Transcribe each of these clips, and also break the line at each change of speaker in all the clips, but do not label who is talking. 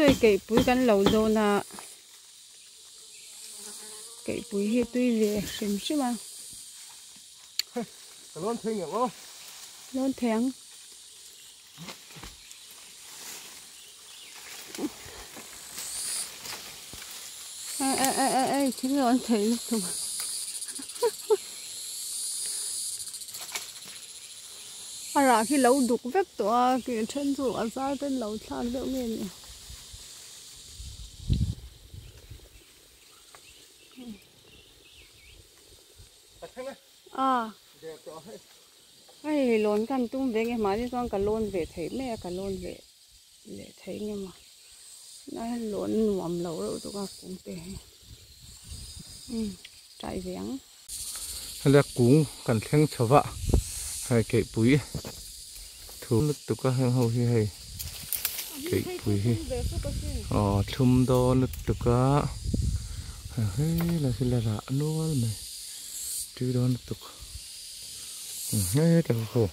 Hei keipui kan lo dawn a keipui hi tui ve hrim hrim a.
Ka lawn thei ngeuh aw.
Lawn thei ang. Ei ei ei ei ei thil lawn thei lutuk. A rah hi lo duk vek tawh a kih then chu a zar ten lo thlak deuh nge ni. A hei lawn kan tum ve nge mahni chuan ka lawn ve theih mai a ka lawn ve leh theih nge maw tunah hian lawn nuam lo reuh tuk a kung te hi umm tai ve ang.
Helai kung kan thleng chho va hei keihpui thu lutuk a heng ho hi hei keihpui hi aw thlum dawn lutuk a hei lai hi la rah nual mai tui dawn lutuk heta ho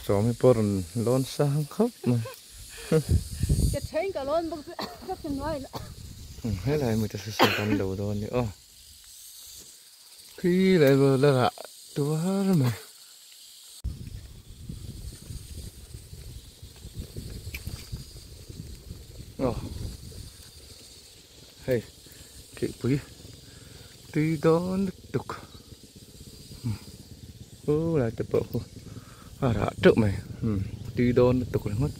sawm hi pawh rawn lawn sang khawp mai helai mi te saw kan lo dawn a ni aw khi lai la rah tuar mai. Aw hei keipui tui dawn lutuk u lai te pawh khu a rah teuh mai tui dawn lutuk ringawt.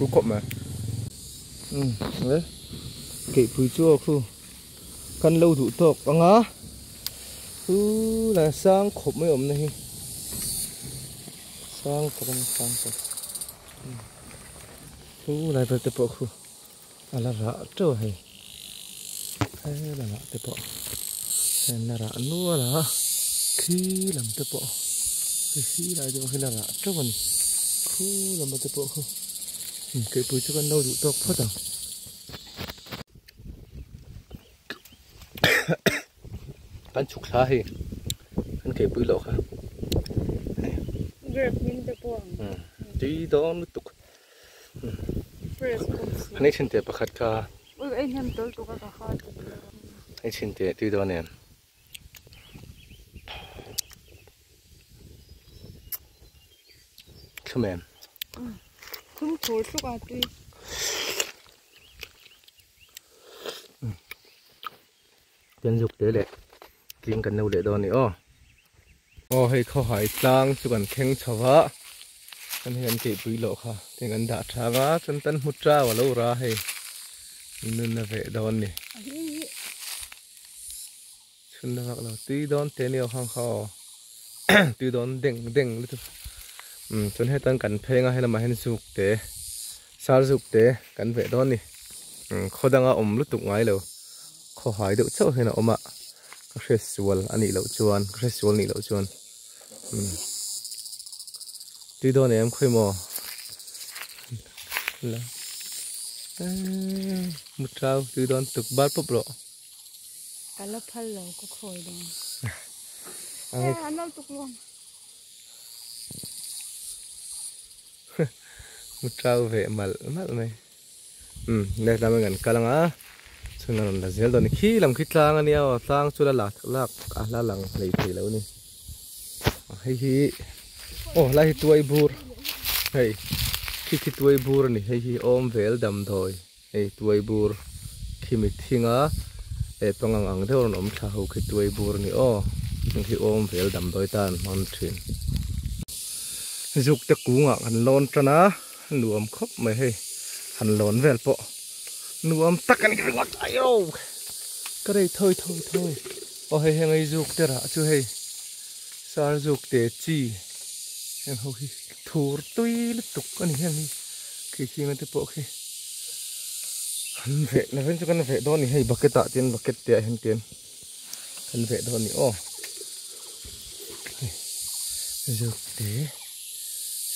Cú cọp mà đấy kệ pui chua khu căn lâu đủ tộc anga u là sang khop mới ôm này sang khop sang khop u lại về tiếp khu à là rạ trâu hay hay là rạ tiếp bộ là rạ nua là khi làm tiếp bộ khi lại được khi là rạ trâu này khu làm tiếp bộ khu cái bụi cho con đâu đủ tộc phết à ăn chục lá thì ăn cái bụi lọ ha tí đó nó tục anh ấy xin tiền bạc hạt ca anh xin tiền tí đó nè không em
không thối lúc à tuy
dân dục thế lệ kim cần nâu để đòn này ô ô hay kho hải tlang chú cần khen chào vợ anh hiện kể bụi lộ ha thì anh đã trả vá chân tân hút ra và lâu ra hay nên là về đòn này chân là hoặc là tuy đòn thế nhiều hàng kho tuy đòn đỉnh đỉnh luôn chân hết tân cần phê ngay hay là mà hen dục thế sao dục thế cần về đòn này kho đang ở ôm lúc tục ngay lâu kho hải đậu chậu hay là ôm ạ có thể sual anh ấy lẩu chuan có thể sual nị lẩu chuan tuy đòn này em khơi mò là một trao tuy đòn tục bát bắp rọ
cả lớp thân lẩu có khơi đâu anh đâu tục luôn
một trao về mà mất này đây là mình gần ca lăng á cho nên là dễ đòn khi làm khi tlang anh yêu tlang chú là lạc lạc à là lằng lấy thì lâu nè hay hi ô lại tuoi bur hay khi khi tuoi bur này hay hi ôm vel đầm thôi hay tuoi bur khi mình thiên á để pangang ang theo nó ôm thà hậu khi tuoi bur này ô khi ôm vel đầm đôi tan mòn thuyền dục te cú ngạc hành lon cho nó nuông khóc mày hay hành lon vel bộ nuông tắc anh cái ngọt ai đâu Ka rei thawi thawi thawi. Aw hei heng ei zuk te rah chu hei sar zuk te chi heng ho hi thur tui lutuk a ni heng hi khi khinga te pawh khi an veh na ven chu kan veh dawn a ni hei bucket ah chuan bucket te ah hian tian kan veh dawn a ni aw zuk te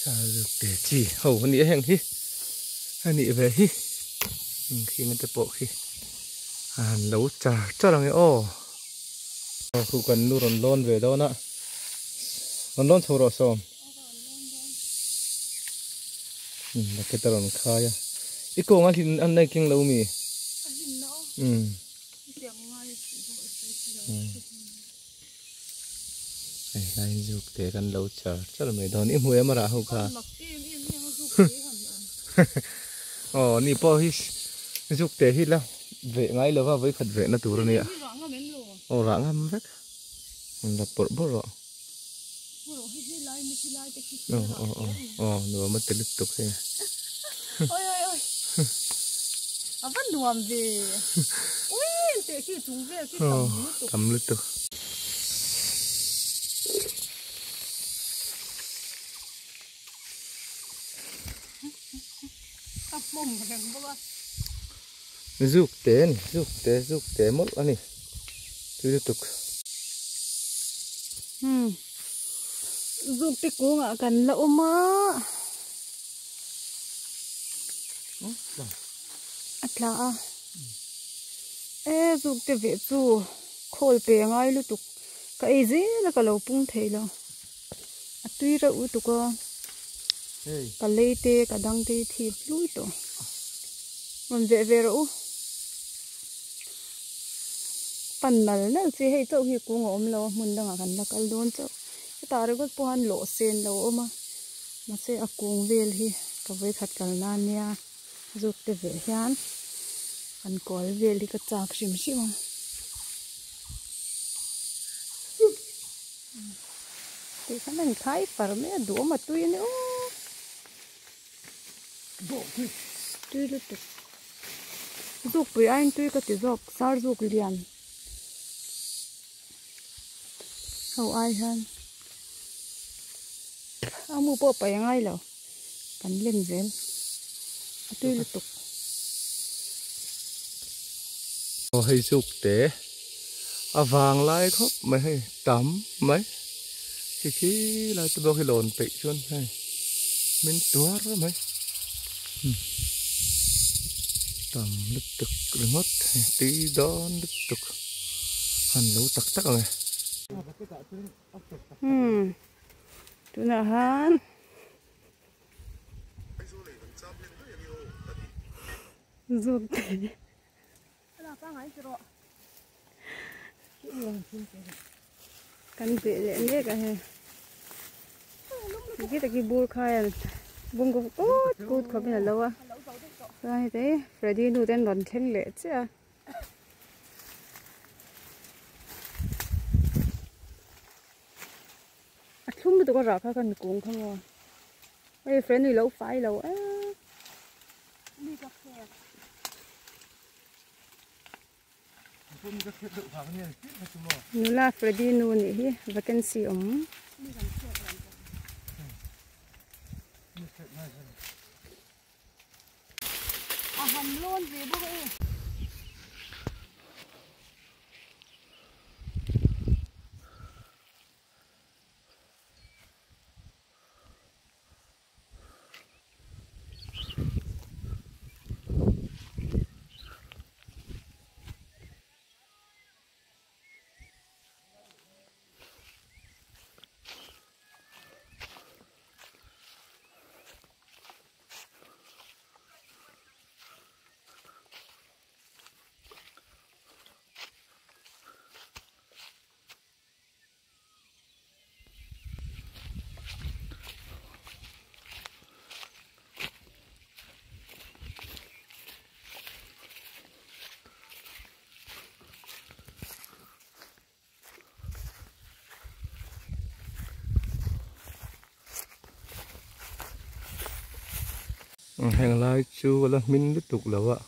sar zuk te chi ho a ni a heng hi a nih ve hi khinga te pawh khi. A han lo char char ang e aw. Khu kan nu rawn lawn ve dawn a. Rawn lawn chho rawh sawm. Bucket a rawn khai a. I kawng a hlin an nei keng lo mi?
A hlin na aw.
Umm. Hei hlaiin zuk te kan lo char char mai dawn. I hmu em a rah ho kha? Aw ni pawh hi zuk te hi la veh ngai lo va vawikhat veh na tur a nia. Aw rah ngam vek. La pawrh bawrh rawh. Aw aw aw aw nuam a ti lutuk hei.
Oi oi oi. A va nuam ve. Ui teh khi chung vel khi tam lutuk.
Tam lutuk.
A hmawm reng bawk a.
Zuk te a ni, zuk te zuk te mawlh a ni. Tui lutuk.
Hmm. Zuk te kungah kan la awm a. A tla a. E zuk te veh chu khawl pe a ngai lutuk. Ka ei zel a ka lo pung thei lo. A tui reuh lutuk a. Ka lei te ka dang te hi thip hlui tawh. Rawn veh ve rawh u. Pan nal nal chi hei chauh hi kung a awm lo a hmun dangah kan la kal dawn chauh. Hetah ringawt pawh hian lawh sen lo a awm a. Mahse a kung vel hi ka vawikhat kal nan nia zuk te veh hian an kual vel hi ka chak hrim hrim a. Tih khan a inkhai far mai a duhawm a tui a ni aw. Tui lutuk. Zukpui aiin tui ka ti zawk sar zuk lian ho ai hian a mu pawh paih a ngai lo kan lem zel a tui lutuk.
Aw hei zuk te a vang lai khawp mai hei tam mai khi khi lai te bawk hi lawn peih chuan hei min tuar mai tam lutuk ringawt hei tui dawn lutuk han lo tak tak ang e.
Umm tunah han zuk te Kan beh leh mek a hei khi taki bur khai a bungkaw kut kut khawp in a lo a chuan heti Freddy nu te an rawn thleng leh chiah a. A thlum lutuk a rah kha kan kung kha maw hei Freddy lo fai lo e. Nula Freddy nu nih hi vacancy awm. A han lawn ve bawk e.
Heng lai chu a la hmin lutuk lo a.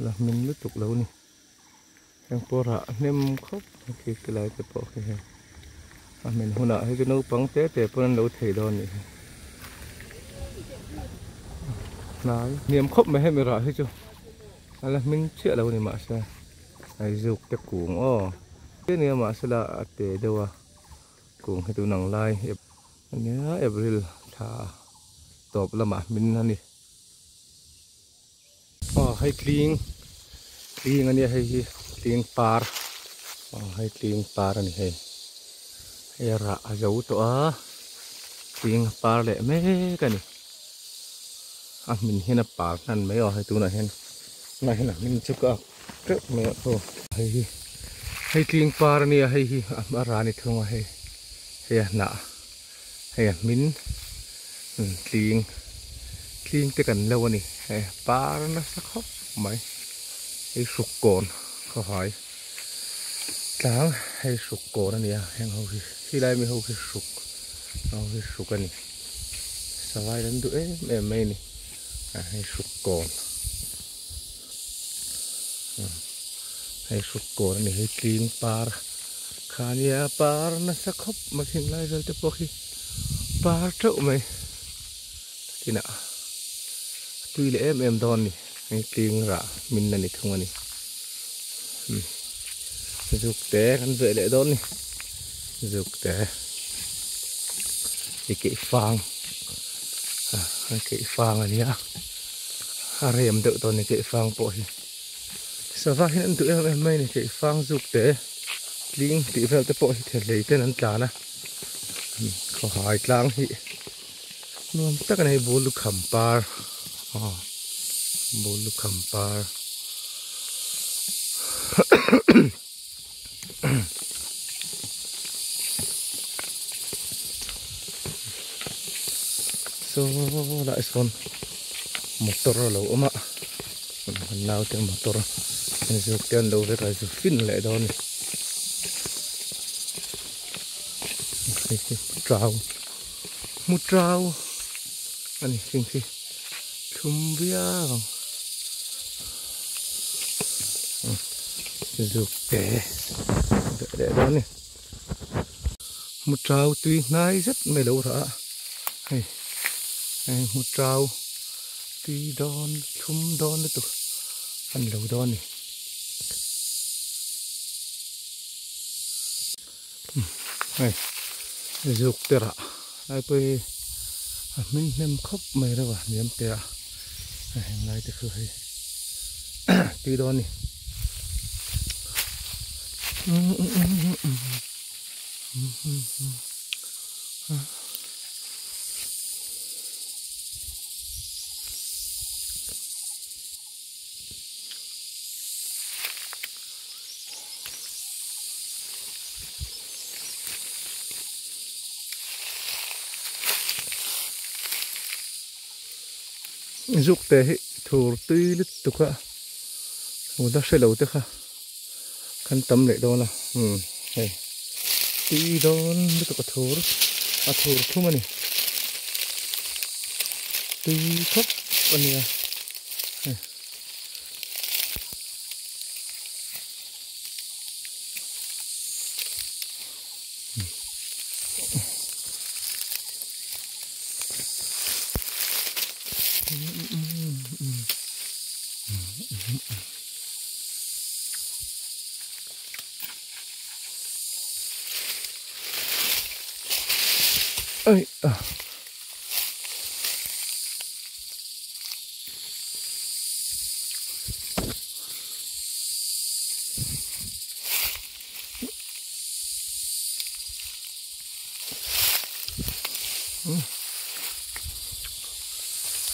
La hmin lutuk lo ni. Heng pawh rah hnem khawp mai khi ti lai te pawh khi hei a hmin hunah hei chu naupang te te pawn an lo thei dawn nih hi. Hnai hniam khawp mai hemi rah hi chu a la hmin chiah lo ni mahse hei zuk te kung aw nia mahse la a te deuh a kung hi tun ang lai ania April thla tawp lamah hmin a ni. Aw hei tling tling ania hei hi tling par aw hei tling par ani hei hei a rah a zo tawh a tling a par leh mek ani a hmin hian a par hnan mai aw hei tunah hian tunah hian a hmin chu ka ak teuh mai a aw hei hi hei tling par ania hei hi a rah ani thung a hei hei a hnah. Hei a hmin tling tling te kan lo a ni hei par nasa khawp mai hei hruk kawn khawhai tlang hei hruk kawn a ni a heng ho hi helai mi ho hi hruk ho hi hruk a ni savai an duh em em mai a ni hei hruk kawn hei hruk kawn a ni hei tling par. Khania par nasa khawp mai heng lai vel te pawh khi par teuh mai takinah a tui leh em em dawn a ni hei tling rah hmin a ni thung a ni zuk te kan veh leh dawn a ni zuk te i keih fang a keih fang a nia a rem deuh tawh a ni keih fang pawh hi. Sava hian an duh em em mai a ni keih fang zuk te tling tih vel te pawh hi thehlei ten an tlan a khawhai tlang hi nuam tak a ni hei bul lukham par aw bul lukham par saw lai sawn motor a lo awm a. An naute motor an zuk te an lo vek a zu fin leh dawn a ni. Hei hi trau hmu trau a ni heng khi thlum viau ang zuk te veh leh dawn a ni. Hmu trau tui hnai zet mai lo rah a hei hei hmu trau. Tui dawn thlum dawn lutuk a ni lo dawn a ni. Hei zuk te rah lai pawh hi a hmin hnem khawp mai reuh a hniam te a heng lai te khu hei tui dawn a ni. Zuk te hi thur tui lutuk a hmu la hre lo te kha kan tam leh dawn a umm hei tui dawn lutuk a thur a thur thum a ni tui khawp a nia hei. Ây à.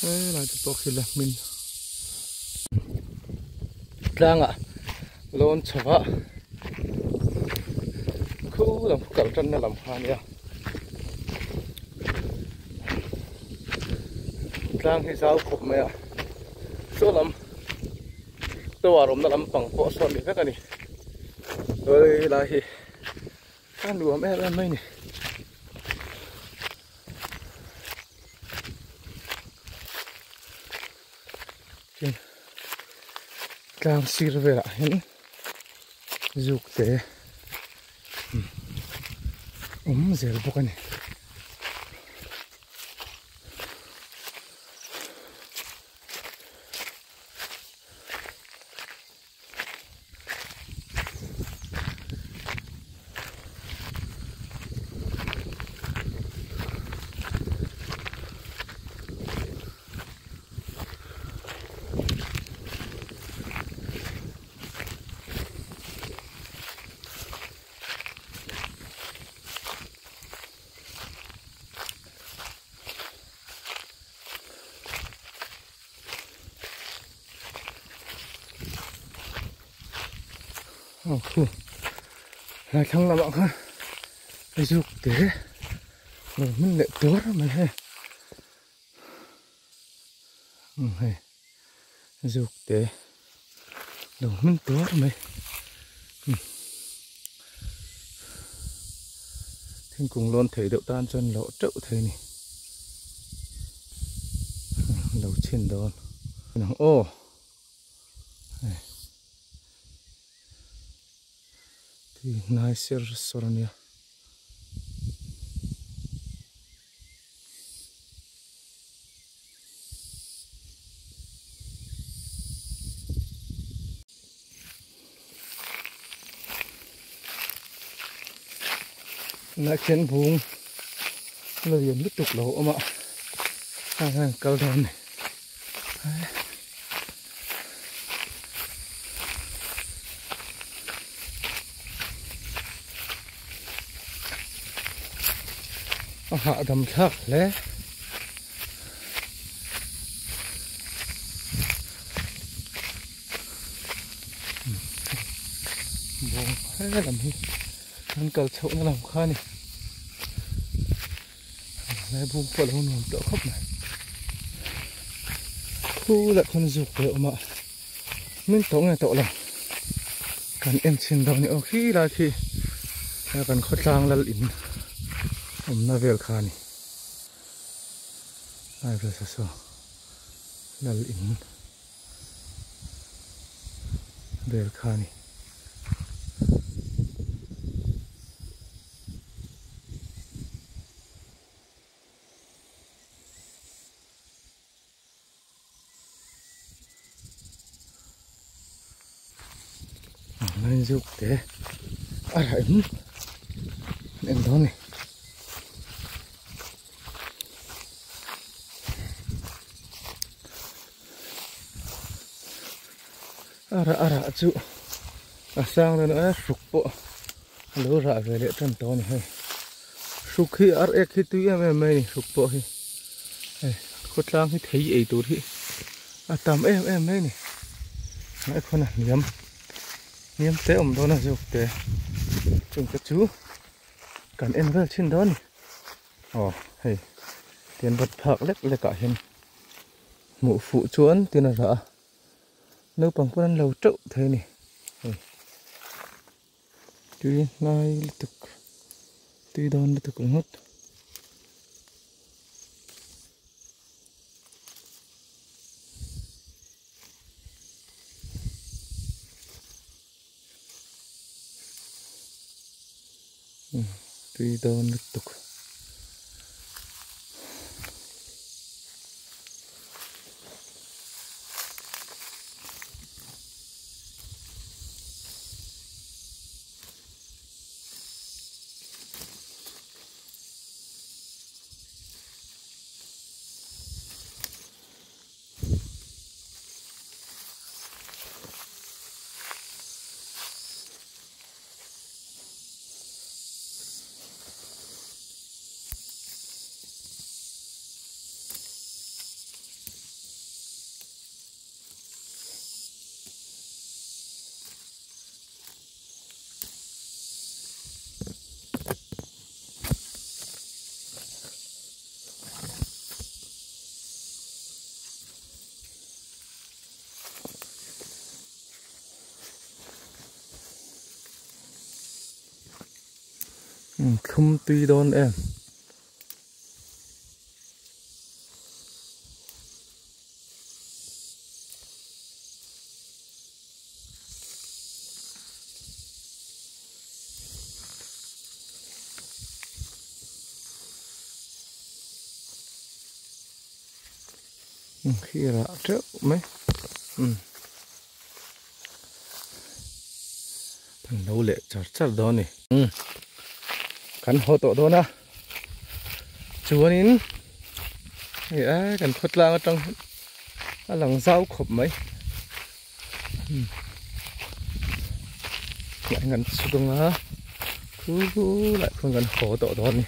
Helai te pawh khi la hmin tlangah lawn chho a khu lam khu kal tanna lam kha ania tlang hi zau khawp mai a saw lam tower awmna lampang pawh sawn ni vek a ni helai hi a nuam em em mai a ni. Tlang sir velah hian zuk te awm zel bawk a ni. Aw khu lai thlang lamah khan zuk te lo hmun leh tur mai hei umm hei zuk te lo hmun tur mai umm thingkung lawn thei deuh tan chuan loh teuh thei a ni lo chhin dawn aw. Tui hnai ser sawr a nia. Tunah khian bung la lian lutuk lo a awm a heng hian kal dawn a ni. A hahdam thlak hle. Bawng he lam hi an kal chhohna lam kha a ni. Lai bung pawh a lo nuam tawh khawp mai. Khu lah khawn zuk ve awm a, min tawh nge tawh lo. Kan en chhin dawn ni aw khi lai khi kan khawtlang lal in awmna vel kha a ni. Lai vel saw saw lal in vel kha a ni. Zuk te a rah em em dawn ni a rah a rah chu a sang dawn a hruk pawh a lo rah ve leh tan tawh a ni hei hruk hi ar ek hi tui em em mai a ni hruk pawh hi hei khawtlang hi thei ei tur hi a tam em em mai a ni hmai khawn a hniam hniam te awm dawn a zuk te chung te chu kan en vel thin dawn a ni aw hei tian bat phak lek lek ah hian hmuh fuh chuan tin a rah a. Naupang pawn an lo teuh thei a ni hei tui hnai lutuk tui dawn lutuk ringawt. Tui dawn lutuk. Thlum tui dawn em. Khi rah teuh mai kan lo leh char char dawn a ni. Kan haw tawh dawn a chuanin hei a kan khawtlang atang a lang zau khawp mai tlai kan chhuk anga khu lai khuan kan haw tawh dawn a ni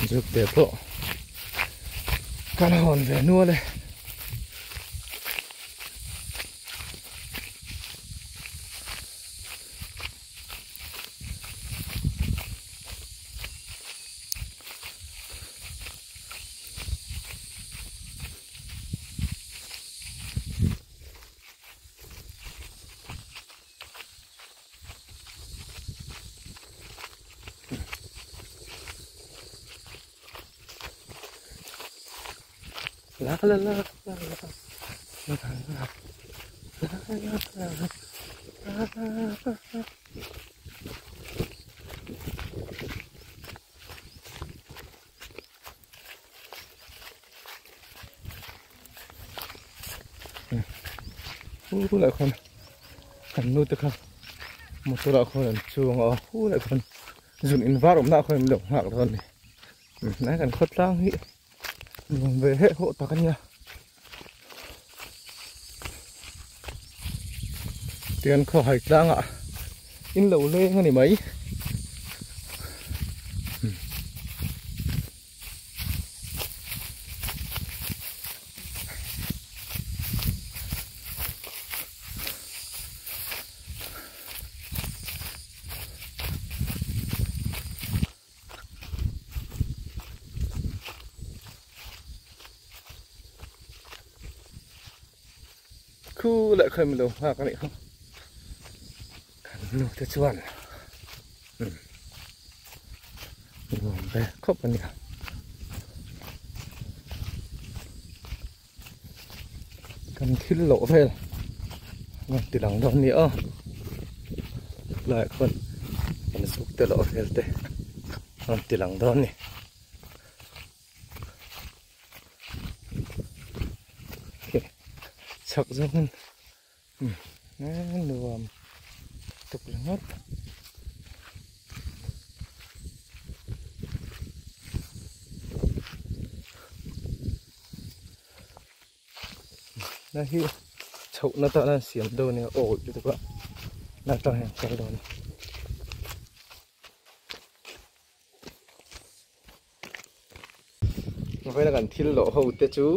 zuk te pawh kan hawn ve nual e. La la la la la la la la la Hu lai khawn kan nu te kha motor ah khawn an chuang a hu lai khawn zun in var awmna ah khawn an lo nghak dawn a ni hnai kan khawtlang hi nuam ve heh hawh tak a nia tian khawhai tlangah in lo leng a ni mai. Khu leh kha milo nghak a nih kha kan nu te chuan nuam ve khawp a nia. Kan thil loh vel rawn ti lang dawn a ni a lai khawn kan zuk te loh vel te rawn ti lang dawn a ni. Chhak zawngin nuam tuk ringawt. Na hi chhoh na tan a siam dawn a nia aw lutuk a na tang hian kal dawn a ni. Vawiin a kan thil lawh ho te chu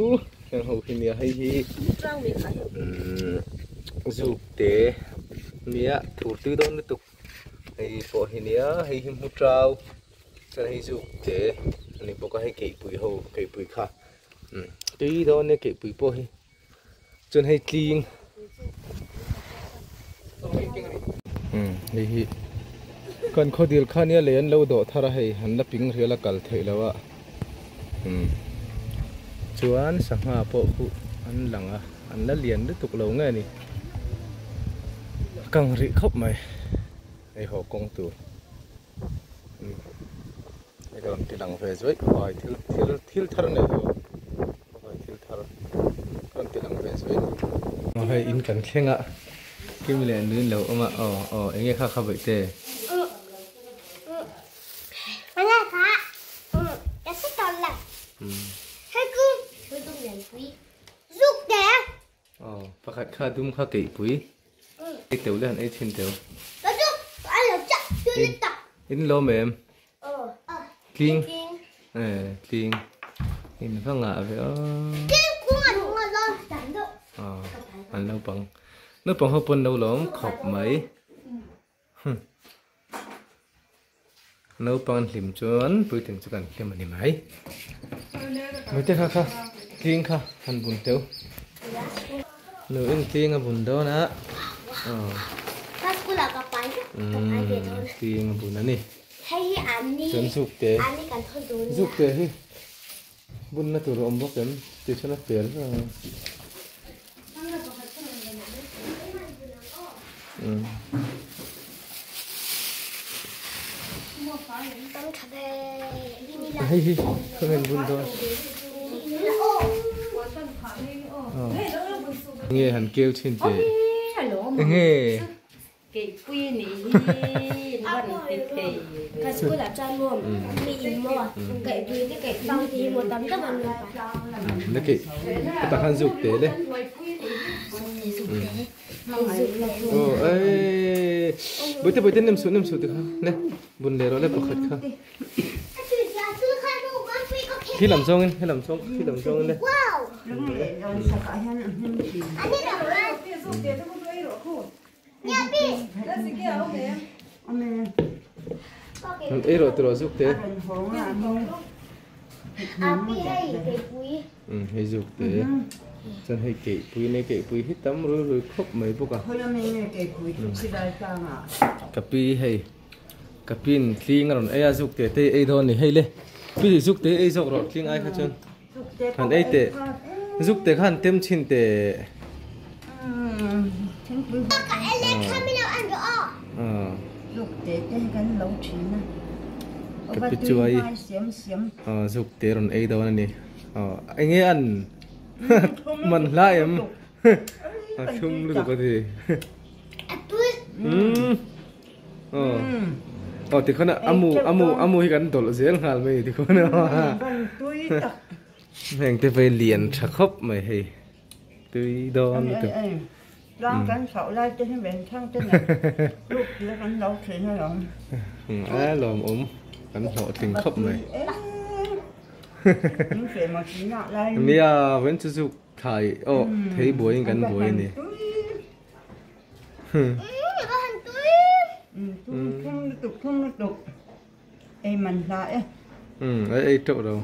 heng ho hi nia hei hi zuk te nia thur tui dawn lutuk hei pawh hi nia hei hi hmu tau chuan hei zuk te a ni bawk a hei keipui ho keipui kha tui dawn nia keipui pawh hi chuan hei tling hei hi kan khawdil kha nia lei an lo dawh thar a hei an la ping rial a kal theih loh a chuan sangha pawh khu an lang a an la lian lutuk lo nge ni a kang rih khawp mai hei haw kawng tur hei ka rawn ti lang ve zuaih khawai thil thil thil thar nei lo. Khawai thil thar rawn ti lang ve zuai ni. Hei in kan thleng a Kimi leh Nuin lo awm a aw aw eng nge kha kha vaih te. Aw pakhat kha dum kha keihpui ei teuh le han ei chhin teuh. In lawm em? Tling eh tling in va ngah ve aw aw an naupang naupang ho pawn lo lawm khawp mai naupang an hlim chuan puitling chu kan hlim a ni mai mite kha kha tling kha han bun teuh nu in tling a bun dawn a aw tling a bun a ni. Chuan zuk te zuk te hi bunna tur a awm bawk em tih chuan a fel ber ang a hei hi khawnge an bun dawn. Nge han keu thin teh. Enge. Na ke ka han zuk te le. Oh ei. Boite boite nem su nem su te kha le bun le ro le pakhat kha. Khi lam zawngin khi lam zawng khi lam zawngin le. An ei rawh tiraw zuk te. Hei zuk te. Chuan hei keihpui nei keihpui hi tam rui rui khawp mai bawk a. Ka pi hei. Ka pin tling a rawn ei a zuk te te ei dawn a ni hei le pi zuk te ei zawk rawh tling ai kha chuan han ei teh zuk te kha han tem chhin teh ka pi chu ai zuk te rawn ei dawn a ni enge an man hla em a thlum lutuk a ti. Aw tikhawn a mu a mu a mu hi kan dawlh zel nghal mai tikhawn a heng te pawh hi lian tha khawp mai hei tui dawn lutuk
tlang kan chhoh lai te hi ven thang te nen ruk te kan lo thin alawm
a lawmawm kan hlawhtling khawp mai nia ven chu chu thlai aw thei buaiin kan buai a ni. Ei ei teuh lo.